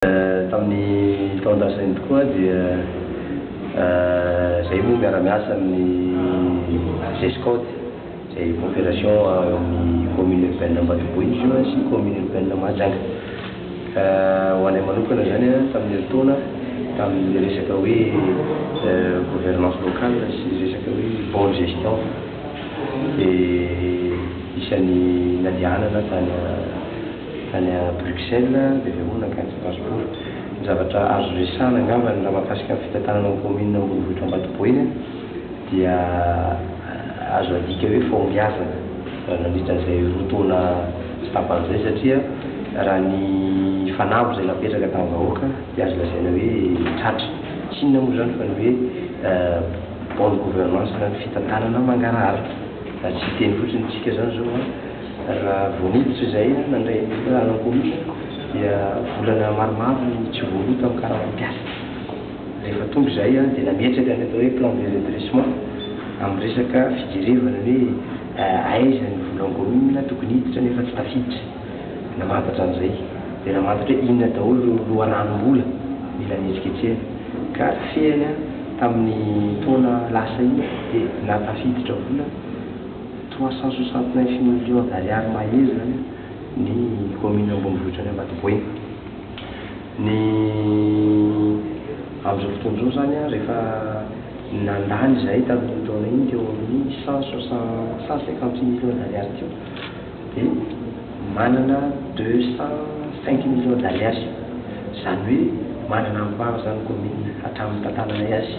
Tamin'ny taon-dasa iny tokoa dia izay moa miara-miasa amin'ny Zescode, izay coopération eo amin'ny commune urbaine Ambatoboeny izy io sy commune urbaine Mahajanga. Ka ho anay manokana izany tamin'ny herintaona, tamin'ny resaka hoe gouvernance locale sy resaka hoe bonne gestion dia isan'ny nandehanana tany tany Bruxelles dia avy eo nankany Strasbourg. Ny zavatra azo resahana angamba raha mahakasika ny fitantanana ny kaominina ambonivohitra Ambatoboeny dia azo adika hoe fahombiazana raha nandritra an'izay 2 taona sy tapany izay, satria raha ny fanamby izay napetraka tamin'ny vahoaka dia azo lazaina hoe tratra. Tsy inona moa izany fa ny hoe bonne gouvernance na ny fitantanana mangarahara. Raha tsy hiteny fotsiny isika izany izao an, raha vao niditra izahay nandray ny fitantanana ny kaominina dia volana maromaro no tsy voaloa tamin'ny karaman'ny mpiasa. Rehefa tonga izahay dia nametraka ny atao hoe plan de redressement amin'ny resaka fijerevana ny hoe aiza ny volan'ny kaominina tokony hiditra nefa tsy tafiditra. Namantatra an'izay dia namantatra hoe inona daholo ireo loharanom-bola mila anetsiketsehana. Ka fehiny tamin'ny taona lasa iny dia nahatafiditra vola 369 millions d'ariary mahery izany ny kaominina ambonivohitra any Ambatoboeny. Ny amin'izao fotoana izao izany rehefa nandany izahay tamin'iny taona iny teo amin'ny cent soixante 158 millions d'ariary teo dia manana 205 millions d'ariary, izany hoe manana ampahany izany kaominina hatramin'ny tantananay azy.